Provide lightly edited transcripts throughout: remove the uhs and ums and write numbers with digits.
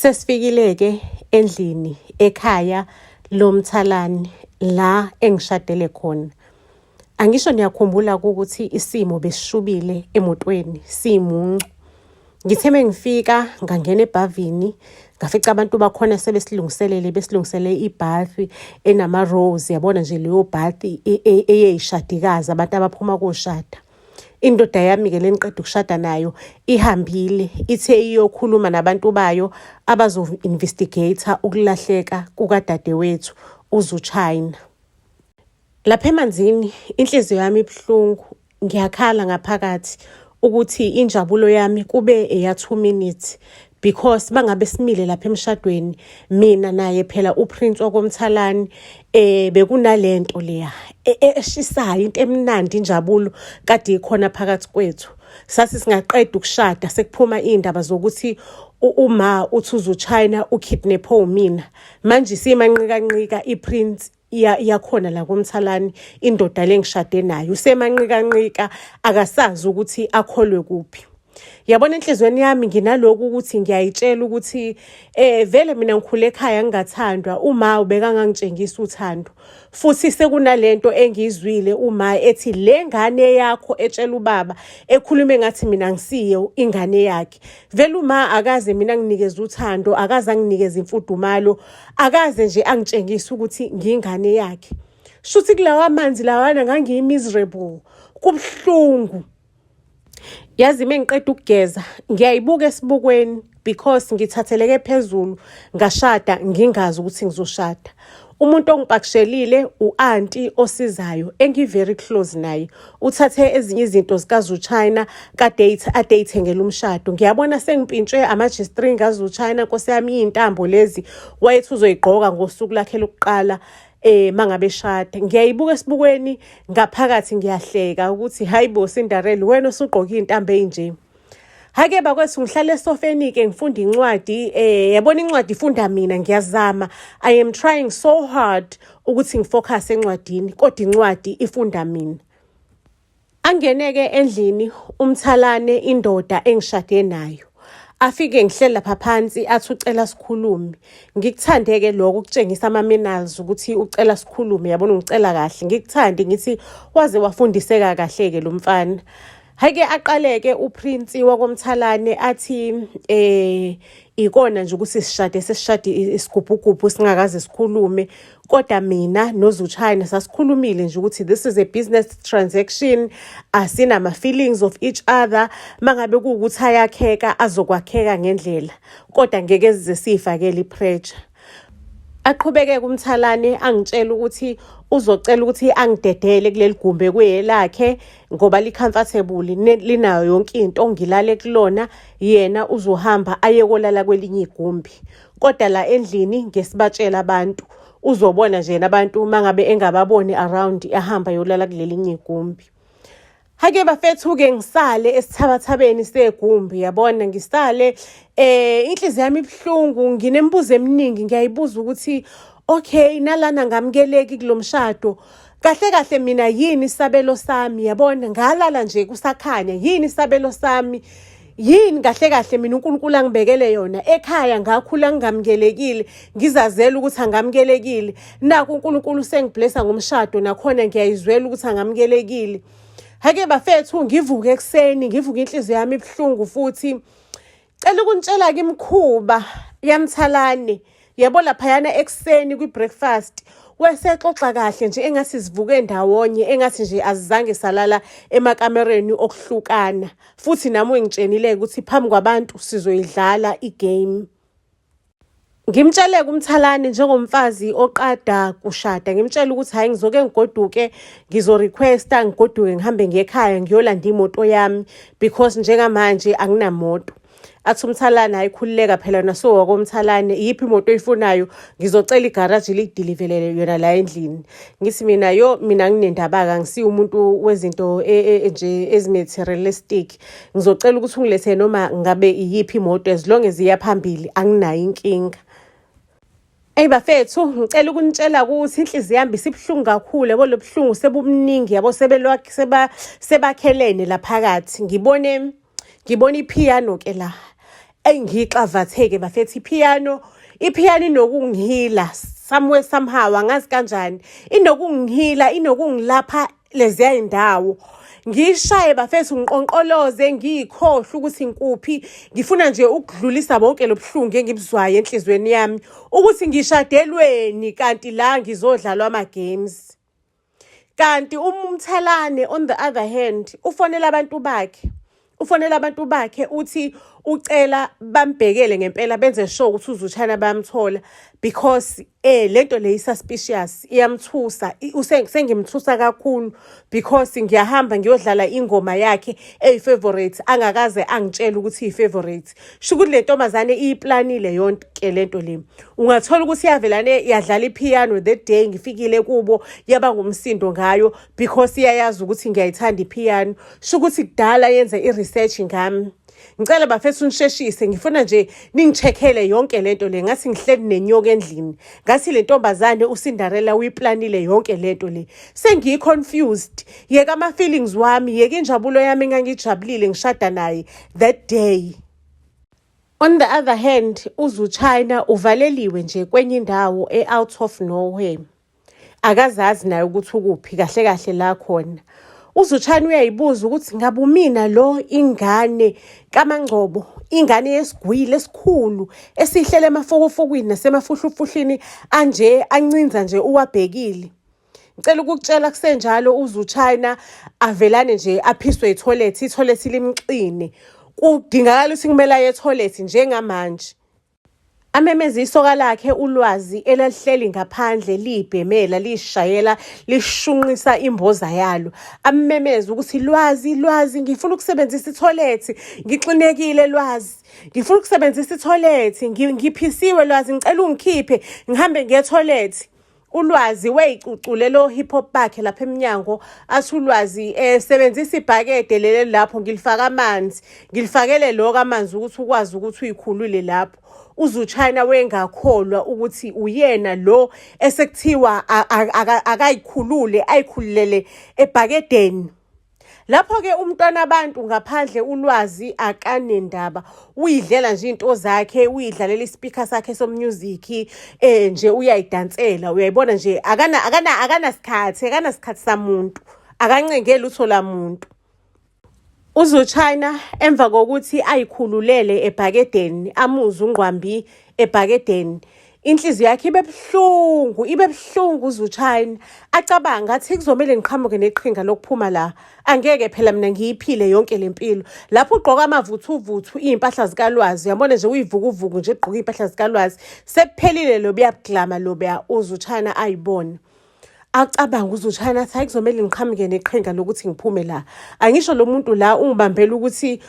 Sesifikile-ke endlini ekhaya lomthalane la engishadele khona. Angisho niyakhumbula ukuthi isimo besishubile emotweni simuncu. Ngithe mengifika ngangena ebhavini ngafica abantu bakhona sebesilungiselele besilungisele ibhathi enama-rose, yabona nje leyo bhathi eyeyishadikazi abantu abaphuma koshada. Indoda yami-ke le ngiqeda ukushada nayo ihambile ithe iyokhuluma nabantu bayo abazo-investigate-a ukulahleka kukadadewethu uZuchina. Lapha emanzini inhliziyo yami ibuhlungu, ngiyakhala ngaphakathi ukuthi injabulo yami kube eya-2 minutes because bangabe simile lapha emshadweni mina naye phela uPrince wakoMthalane bekunalento leya eshisayo into emnandi injabulo kade ikhona phakathi kwethu. Sathi singaqeda ukushada sekuphuma iy'ndaba zokuthi uma uthi uzuchina ukidnaphe umina. Manje simanqikanqika iPrince yakhona la koMthalane, indoda le ngishade nayo usemanqikanqika akasazi ukuthi akholwe kuphi. Yabona enhliziyweni yami nginaloku ukuthi ngiyayitshela ukuthi vele mina ngikhule ekhaya ngingathandwa, uma ubekangangitshengisa uthando. Futhi sekunalento engiyizwile uma ethi le ngane yakho etshela ubaba ekhulume ngathi mina ngisiye ingane yakhe. Vele uma akaze mina nginikeze uthando, akaze anginikeze imfudumalo, akaze nje angitshengise ukuthi ngiyingane yakhe. Shuthi kulawa manzi lawana ngangiyi-miserable, kubuhlungu. Yazi mengiqeda ukugeza ngiyayibuka esibukweni because ngithatheleke phezulu ngashada ngingazi ukuthi ngizoshada. Umuntu ongipakishelile u-anti osizayo engi-very close naye. Uthathe ezinye izinto zikaZuchina kade ade eyithengela umshado. Ngiyabona sengipintshwe ama-G-string kaZuchina, nkosi yami, iy'ntambo lezi wayethi uzoyigqoka ngosuku lakhe lokuqala mangabe eshada. Ngiyayibuka esibukweni ngaphakathi ngiyahleka ukuthi hayi bo Cinderella wena usugqoke iy'ntambo ey'nje. Hake bakwethu ngihlala esofeni-ke ngifunda incwadi, yabona incwadi ifunda mina ngiyazama. I am trying so hard ukuthi ngifocus encwadini kodwa incwadi ifunda mina. Angene-ke endlini umthalane indoda engishade nayo. Afike ngihleli lapha phansi athi ucela sikhulume. Ngikuthande-ke lokho ukutshengisa ama-manners ukuthi ucela sikhulume, yabona ungicela kahle. Ngikuthande ngithi waze wafundiseka kahle-ke lo mfana. Hhayi-ke aqale-ke uPrince wakoMthalane athi ikona nje ukuthi sishade sesishade isigubhugubhu singakaze sikhulume, kodwa mina noZuchina sasikhulumile nje ukuthi this is a business transaction, asinama-feelings of each other. Mangabe kuwukuthi ayakheka azokwakheka ngendlela, kodwa ngeke size siyifakele i-pressure. Aqhubeke kumthalane angitshela ukuthi uzocela ukuthi angidedele kuleli gumbi ekuyelakhe ngoba li-comfortable linayo yonke into, ngilale kulona, yena uzohamba aye kolala kwelinye igumbi. Kodwa la endlini ngesibatshela abantu, uzobona nje yena abantu uma ngabe engababoni around ahamba ayolala kulelinye igumbi. Hake bafethu-ke ngisale esithabathabeni segumbi, yabona ngisale inhliziyo yami ibuhlungu, nginemibuzo eminingi, ngiyayibuza ukuthi okay nalana ngamukeleki kulo mshado. Kahle kahle mina yini isabelo sami, yabona ngalala nje kusakhanya, yini isabelo sami? Yini kahle kahle mina uNkulunkulu angibekele yona? Ekhaya ngakhula ngingamukelekile, ngizazela ukuthi angamukelekile. Naku uNkulunkulu usengiblessa ngomshado, nakhona ngiyayizwela ukuthi angamukelekile. Hake bafethu ngivuke ekuseni, ngivuke inhliziyo yami ibuhlungu futhi. Cela ukunitshela-ke imikhuba yamthalane. Yabo laphayana ekuseni kwi-breakfast wesexoxa kahle nje engathi sivuke ndawonye, engathi nje azizange salala emakamereni okuhlukana. Futhi nami wengitshenile ukuthi phambi kwabantu sizoyidlala igame. Ngimtshele kumthalane njengomfazi oqada kushada, ngimtshele ukuthi hhayi ngizoke ngigoduke, ngizo-requesta ngigoduke ngihambe ngiye ekhaya ngiyolanda imoto yami because njengamanje anginamoto. Athi umthalane hhayi khululeka phela wena sowakomthalane, iyiphi imoto oyifunayo, ngizocela igaraji likudilivelele yona la endlini. Ngithi mina yo mina nginendaba-ke angisiye umuntu wezinto nje ezi-materialistic. Ngizocela ukuthi ungilethe noma ngabe iyiphi imoto as long as iya phambili anginayo inkinga. Eyi bafethu, ngicela ukunitshela ukuthi inhliziyo yami isibuhlungu kakhulu, yabo lo buhlungu sebubuningi, yabo sebakhelene la phakathi. Ngibone iphiyano ke la. Engiyixavathe-ke bafethu iphiyano, iphiyano inokungihila somewhere somehow, angazi kanjani. Inokungihila, inokungilapha leziya y'ndawo. Ngiyishaye bafethu ngiqonqoloze ngiyikhohlwe ukuthi ngikuphi. Ngifuna nje ukudlulisa bonke lobuhlungu engibuzwayo enhliziyweni yami ukuthi ngishadelweni kanti la ngizodlalwa ama-games. Kanti uMthalane on the other hand ufonela abantu bakhe. Ufonela abantu bakhe uthi ucela bambhekele ngempela benze sure ukuthi uZuchina bayamthola because lento le suspicious iyamthusa, sengimthusa kakhulu because ngiyahamba ngiyodlala ingoma yakhe eyi-favorite angakaze angitshele ukuthi iyi-favorite. Sho ukuthi le ntombazane iyiplanile yonke lento le. Ungathola ukuthi yavelane yadlala ipiano that day ngifikile kubo, yaba ngumsindo ngayo because iyayazi ukuthi ngiyayithanda ipiano. Sho ukuthi kudala yenze i-research ngami. Ngicela bafethu nisheshise, ngifuna nje ningi-check-ele yonke lento le. Ngathi ngihleli nenyoka endlini, ngathi le ntombazane uCinderella uyiplanile yonke lento le. Sengiyi-confused, yeka ama-feelings wami, yeka injabulo yami engangijabulile ngishada naye that day. On the other hand, uZuchina uvaleliwe nje kwenye indawo e-out of nowhere. Akazazi naye ukuthi ukuphi kahle kahle la khona. UZuchina uyayibuza ukuthi ngabe umina lo ingane kaMangcobo, ingane yesigwili esikhulu esihlele emafokofokwini nasemafuhlufuhlwini anje ancinza nje uwabhekile. Ngicela ukukutshela kusenjalo uZuchina avelane nje aphiswe ithoyilethi, ithoyilethi limxine. Kudingakala ukuthi kumele aye ethoyilethi njengamanje. Amemeze isoka lakhe uLwazi elalihleli ngaphandle liyibhemela liyishayela lishunqisa imboza yalo. Amemeze ukuthi Lwazi, Lwazi, ngifuna ukusebenzisa ithoyilethi, ngixinekile Lwazi, ngifuna ukusebenzisa ithoyilethi, ngiphisiwe Lwazi, ngicela ungikhiphe ngihambe ngiye ethoyilethi. ULwazi weyicucule lo hip hop bakhe lapha eminyango, athi uLwazi sebenzisa ibhakede leli lapho ngilifaka amanzi, ngilifakele lokho amanzi ukuthi ukwazi ukuthi uyikhulule lapho. UZuchina wengakholwa ukuthi uyena lo esekuthiwa akayikhulule, ayikhululele ebhakedeni. Lapho-ke umntwana abantu ngaphandle uLwazi akanendaba, uyidlela nje iy'nto zakhe, uyidlalela isipikha sakhe somusic, nje uyayidansela, uyayibona nje akanasikhathi, akanasikhathi samuntu, akancenge lutho lamuntu. UZuchina emva kokuthi ayikhululele ebhakedeni, amuzwe ungqwambi ebhakedeni, inhliziyo yakhe ibe buhlungu, ibe buhlungu uZuchina. Acabanga athi kuzomele ngiqhamuke neqhinga lokuphuma la. Angeke phela mina ngiyiphile yonke le mpilo. Lapho ugqoka amavuthuvuthu iy'mpahla zikaLwazi, uyabona nje uyivukuvuku nje egqoka iy'mpahla zikaLwazi. Sekuphelile lobuya buglama lobuya uZuchina ayibona. Acabanga uZuchina athi hayi kuzomele ngiqhamuke neqhinga lokuthi ngiphume la. Angisho lo muntu la ungibambela ukuthi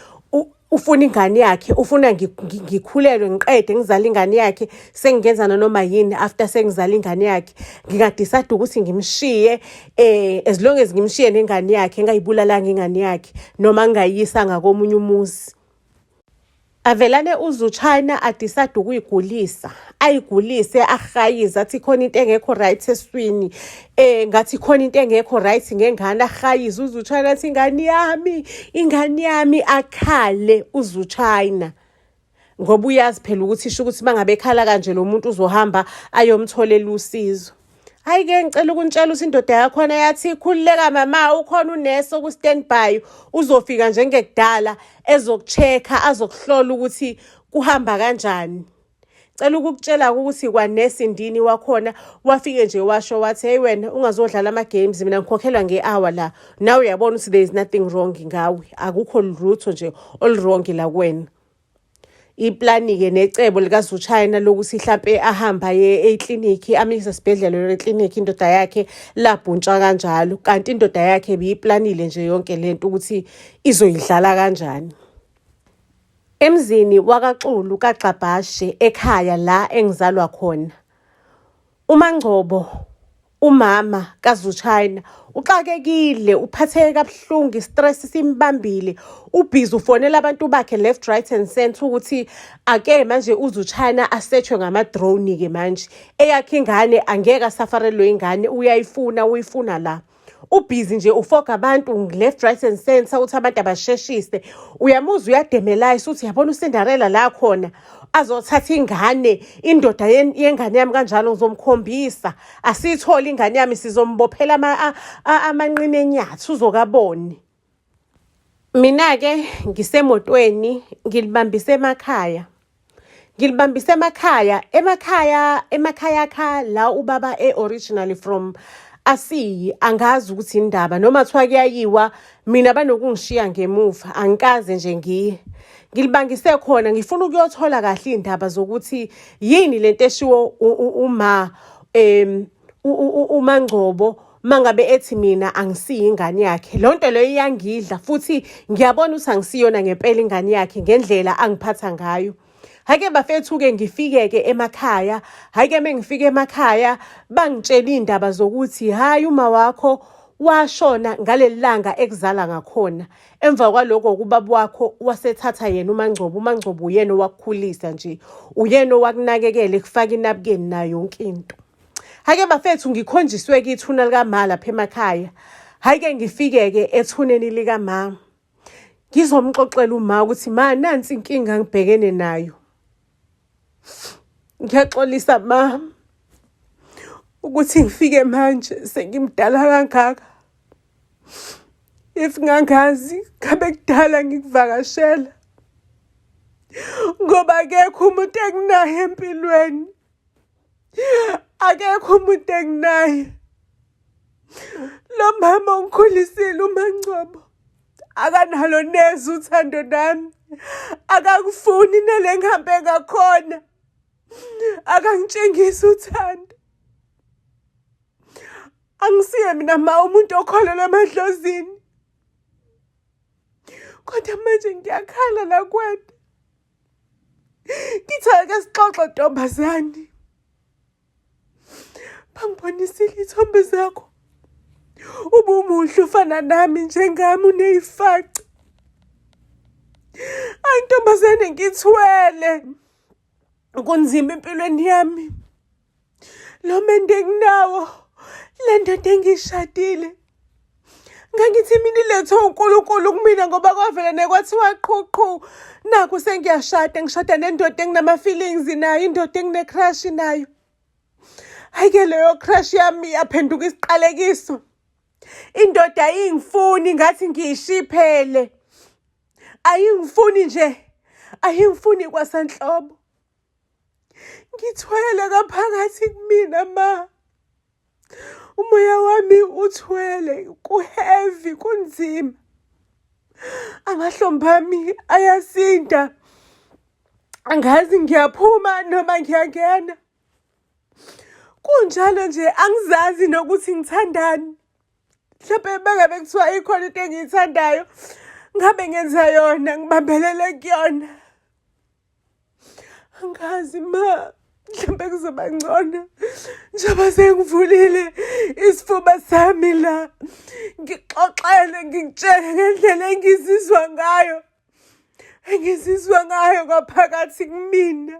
ufuna ingane yakhe, ufuna ngikhulelwe ngiqede ngizale ingane yakhe, sengingenza nanoma yini after sengizale ingane yakhe. Nginga-decide ukuthi ngimshiye, as long as ngimshiye nengane yakhe, ngingayibulalanga ingane yakhe noma ngingayiyisanga komunye umuzi. Avelane uZuchina a-decide ukuyigulisa, ayigulise ahayize athi khona into engekho right eswini, ngathi khona into engekho right ngengane, ahayize uZuchina athi ingane yami, ingane yami, akhale uZuchina. Ngoba uyazi phela ukuthi isho ukuthi mangabe ekhala kanje lo muntu uzohamba ayomtholela usizo. Hayi-ke ngicela ukunitshela ukuthi indoda yakhona yathi khululeka mama, ukhona unesi oku-standby, uzofika njengekudala ezoku-check-a, azokuhlola ukuthi kuhamba kanjani. Cela ukukutshela ukuthi kwanesi ndini wakhona wafike nje washo wathi hey wena ungazodlala ama-games, mina ngikhokhelwa nge-hour la, nawe uyabona ukuthi there is nothing wrong ngawe, akukho lutho nje olu-wrong la kuwena. Iplani-ke necebo likaZuchina lokuthi hlampe ahambe aye eklinikhi, amyise esibhedlela eklinikhi indoda yakhe labhuntsha kanjalo, kanti indoda yakhe ibiyiplanile nje yonke lento ukuthi izoyidlala kanjani. Emzini wakaXulu kaGxabhashe ekhaya la engizalwa khona, uMangcobo umama kaZuchina uxakekile, uphatheke kabuhlungu, i-stress simbambile, ubhizi ufonela abantu bakhe left, right and center ukuthi ake manje uZuchina asetshwe ngama-drone-ke manje. Eyakhe ingane angeke asafarelwe ingane, uyayifuna, uyifuna la. Ubhizi nje ufoga abantu left, right and center, uthi abantu abasheshise. Uyamuzwa uyademelayisa, uthi yabona uCinderella la khona azothatha ingane, indoda yengane yami kanjalo, ngizomkhombisa. Asiyithole ingane yami, sizombophela amanqina enyathi, uzokabone. Mina-ke ngisemotweni, ngilibambise emakhaya. Ngilibambise emakhaya, emakhaya, emakhaya kha la ubaba e-originally from asiyi, angazi ukuthi indaba noma kuthiwa kuyayiwa, mina banokungishiya ngemuva, angikaze nje ngiye. Ngilibangise khona, ngifuna ukuyothola kahle iy'ndaba zokuthi yini lento eshiwo uma uMangcobo mangabe ethi mina angisiyo ingane yakhe. Leyo nto leyo iyangidla, futhi ngiyabona ukuthi angisiyona ngempela ingane yakhe ngendlela angiphatha ngayo. Hhayi-ke bafethu-ke, ngifike-ke emakhaya. Hhayi-ke mengifika emakhaya, bangitshela iy'ndaba zokuthi hhayi, uma wakho washona ngaleli langa ekuzala ngakhona. Emva kwaloko ubaba wakho wasethatha yena uMangcobo. UMangcobo uyena owakukhulisa nje, uyena owakunakekela, ekufaka inabukeni nayo yonke into. Hhayi-ke bafethu, ngikhonjiswe-ke ithuna likama lapha emakhaya. Hhayi-ke ngifike-ke ethuneni likama. Ngizomxoxela uma ukuthi ma, nansi inkinga ngibhekene nayo. Ngiyaxolisa ma ukuthi ngifike manje sengimdala kangaka. If ngangazi ngabe kudala ngikuvakashela. Ngoba akekho umuntu enginaye empilweni. Akekho umuntu enginaye. Lo mama ungikhulisile, uMangcobo, akanalo neze uthando nami. Akakufuni nale ngihambe ngakhona. Akangitshengisi uthando. Angisiye mina ma umuntu okholelwa emadlozini. Kodwa manje ngiyakhala la kuwena. Ngithi ake sixoxe, ntombazane. Bangibonisile iy'thombe zakho. Ubumuhle ufana nami njengami, uneyifaci. Ayi ntombazane, ngithwele. Kunzima empilweni yami. Lo mende enginawo, le ndoda engiyishadile. Ngangithi mina ilethwe uNkulunkulu kumina, ngoba kwavele nekwathiwa qhu qhu. Nakhu sengiyashada, ngishada nendoda enginama-feelings nayo, indoda engine-crush nayo. Hhayi-ke leyo crush yami yaphenduka isiqalekiso. Indoda ayingifuni, ngathi ngiyishiphele. Ayingifuni nje, ayingifuni kwasanhlobo. Ngithwele ngaphakathi kumina ma. Umoya wami uthwele, ku-heavy, kunzima. Amahlombe ami ayasinda. Angazi ngiyaphuma noma ngiyangena. Kunjalo nje angizazi nokuthi ngithandani. Mhlawumbe bengabe kuthiwa ikhona into engiyithandayo, ngabe ngenza yona, ngibambelele kuyona. Angazi ma, mhlawumbe kuzoba ngcono njengoba sengivulile isifuba sami la, ngixoxele, ngikutshele ngendlela engizizwa ngayo, engizizwa ngayo ngaphakathi kumina.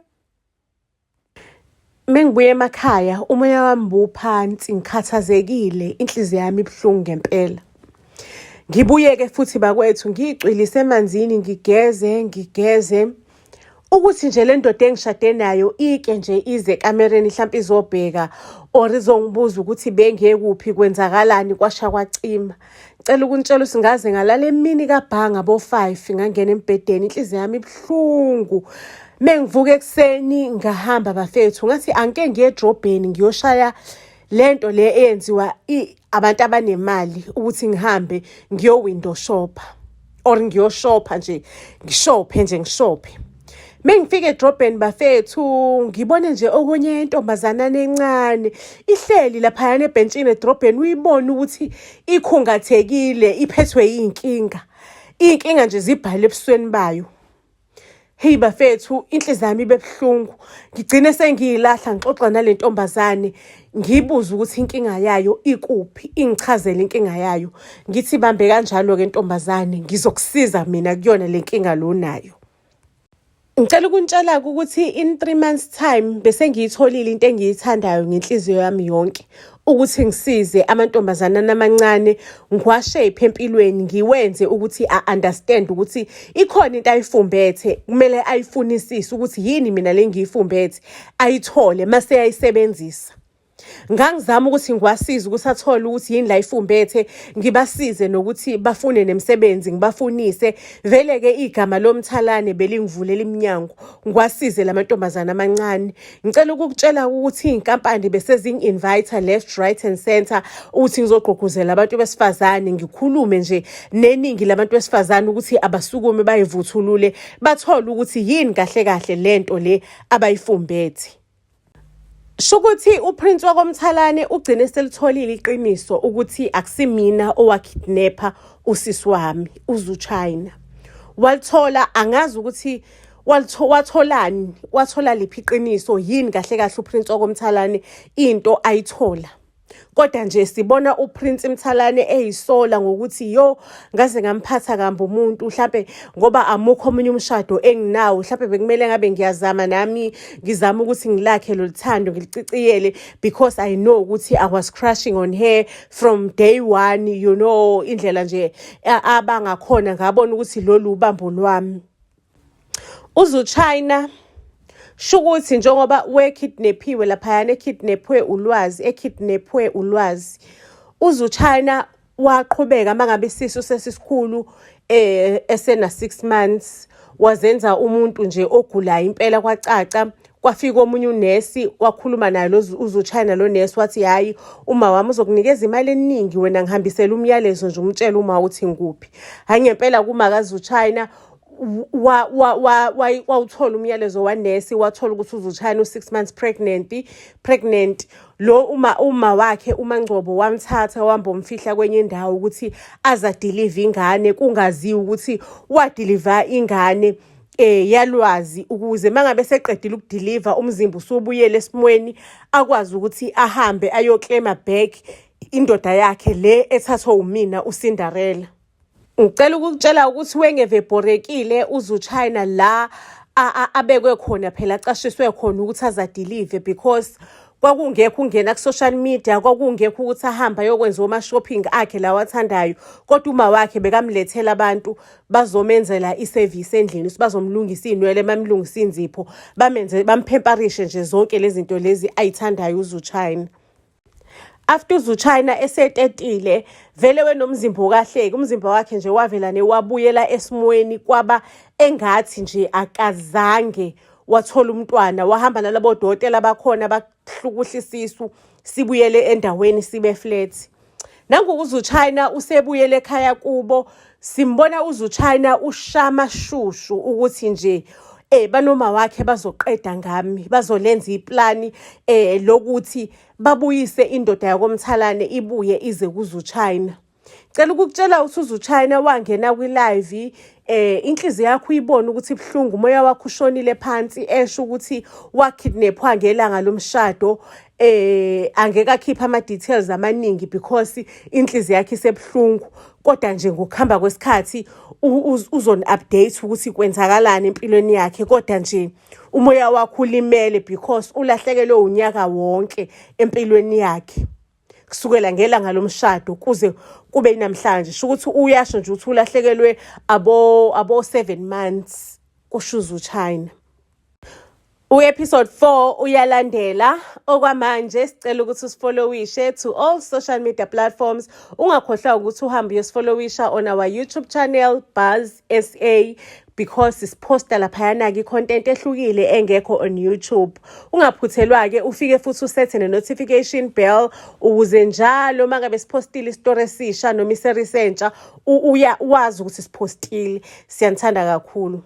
Mengibuya emakhaya, umoya wami buwuphansi, ngikhathazekile, inhliziyo yami ibuhlungu ngempela. Ngibuye-ke futhi bakwethu, ngiyicwilise emanzini, ngigeze, ngigeze. Ukuthi nje le ndoda engishade nayo ike nje ize ekamereni hlampe izobheka or izongibuza ukuthi bengekuphi, kwenzakalani, kwasha kwacima. Cela ukunitshela ukuthi ngaze ngalala emini kabha ngabo-5, ngangena embhedeni, inhliziyo yami ibuhlungu. Mengivuka ekuseni ngahamba bafethu, ngathi angike ngiye edrobheni ngiyoshaya lento le eyenziwa abantu abanemali, ukuthi ngihambe ngiyo-window shopha or ngiyoshopha nje, ngishophe nje, ngishophe. Mengifika edrobheni bafethu, ngibone nje okunye intombazanana encane ihleli laphayana ebhentshini edrobheni, uyibone ukuthi ikhungathekile, iphethwe iy'nkinga. Iy'nkinga nje zibhale ebusweni bayo. Hey bafethu, inhliziyo yami ibe buhlungu. Ngigcine sengiyilahla, ngixoxa nale ntombazane, ngiyibuze ukuthi inkinga yayo ikuphi, ingichazele inkinga yayo. Ngithi bambe kanjalo-ke ntombazane, ngizokusiza mina kuyona le nkinga lo nayo. Ngicela ukunitshela-ke ukuthi in 3 months time bese ngiyitholile into engiyithandayo ngenhliziyo yami yonke, ukuthi ngisize amantombazanana amancane, ngiwa-shape empilweni, ngiwenze ukuthi a-understand ukuthi ikhona into ayifumbethe, kumele ayifunisise ukuthi yini mina le ngiyifumbethe, ayithole mase ayisebenzisa. Ngangizama ukuthi ngiwasize ukuthi athole ukuthi yini la ifumbethe, ngibasize nokuthi bafune nemisebenzi, ngibafunise. Vele-ke igama lomthalane belingivulela iminyango, ngiwasize la mantombazane amancane. Ngicela ukukutshela ukuthi iy'nkampani bese zingi-invite left, right and center ukuthi ngizogqugquzela abantu besifazane, ngikhulume nje neningi labantu besifazane ukuthi abasukume bayivuthulule, bathole ukuthi yini kahle kahle lento le abayifumbethe. Shukuthi uPrince wakoMthalane ugcine selitholile iqiniso ukuthi akusimina owakidnapper usisi wami uZuchina. Walithola, angazi ukuthi watholani, wathola liphi iqiniso, yini kahle kahle uPrince wakoMthalane into ayithola. Kodwa nje sibona uPrince Mthalane eyisola ngokuthi, "Yo, ngaze ngamphatha kambi umuntu, mhlambe ngoba amukho omunye umshado enginawo, mhlambe bekumele ngabe ngiyazama nami, ngizama ukuthi ngilakhe lolu thando, ngiliciciyele, because I know ukuthi I was crushing on her from day one. Indlela nje abangakhona, ngabona ukuthi lolu ubambo lwami." UZuchina, shukuthi njengoba wekidnaphiwe laphayana, ekidnaphwe uLwazi, ekidnaphwe uLwazi, uZuchina waqhubeka mangabe isisu sesisikhulu, esena 6 months, wazenza umuntu nje ogulayo impela. Kwacaca, kwafika omunye unesi, wakhuluma naye lo uZuchina. Lo nesi wathi, "Hhayi, uma wami uzokunikeza imali eningi, wena ngihambisela umyalezo nje, umtshele uma uthi ngikuphi." Hhayi, ngempela kumakaZuchina wawuthola umyalezo wanesi, wathola ukuthi uZuchina u-6 months pregnant. Lo uma wakhe uMangcobo wamthatha, wambomfihla kwenye indawo ukuthi azadiliva ingane, kungaziwa ukuthi wadiliva ingane yalwazi, ukuze mangabe seqedile ukudiliva, umzimba usubuyele esimweni, akwazi ukuthi ahambe ayoclaima back indoda yakhe le ethathwa umina uCinderella. Ngicela ukukutshela ukuthi wengeve ebhorekile uZuchina la abekwe khona phela, acashiswe khona ukuthi azadilive, because kwakungekho ungena ku-social media, kwakungekho ukuthi ahambe ayokwenza oma-shopping akhe lawa athandayo. Kodwa uma wakhe bekamlethela abantu bazomenzela isevisi endlini, ukuthi bazomlungisa iy'nwele, bamlungise inzipho, bamenze, bamphemparishe nje, zonke lezi zinto lezi ayithandayo uZuchina. After uZuchina esetetile vele, wenomzimba okahleki, umzimba wakhe nje wavela wabuyela esimweni, kwaba engathi nje akazange wathola umntwana. Wahamba nalabo dokotela bakhona, bahlukuhla isisu sibuyele endaweni, sibe flat. Nangu uZuchina usebuyele ekhaya kubo. Simbona uZuchina ushama shushu ukuthi nje banoma wakhe bazoqeda ngami, bazolenza iplani lokuthi babuyise indoda yakoMthalane, ibuye ize kuZuchina. Cela ukukutshela ukuthi uZuchina wangena kwi-live, inhliziyo yakho uyibone ukuthi ibuhlungu, umoya wakho ushonile phansi, esho ukuthi wakidnaphwa ngelanga lomshado. Angeke akhiphe ama-details amaningi because inhliziyo yakhe isebuhlungu, kodwa nje ngokuhamba kwesikhathi uzoni-update ukuthi kwenzakalani empilweni yakhe. Kodwa nje umoya wakho ulimele because ulahlekelwe unyaka wonke empilweni yakhe, kusukela ngelanga lomshado kuze kube namhlanje. Sho ukuthi uyasho nje ukuthi ulahlekelwe abo 7 months, kusho uZuchina. U-episode 4 uyalandela. Okwamanje sicela ukuthi usifollowishe to all social media platforms. Ungakhohlwa ukuthi uhambe uyosifollowisha on our YouTube channel, Buzz SA, because siposta laphayana-ke i-content ehlukile engekho on YouTube. Ungaphuthelwa-ke, ufike futhi usethe ne-notification bell ukuze njalo uma ngabe sipostile isitori esisha noma iseries entsha, uya wazi ukuthi sipostile. Siyanithanda kakhulu.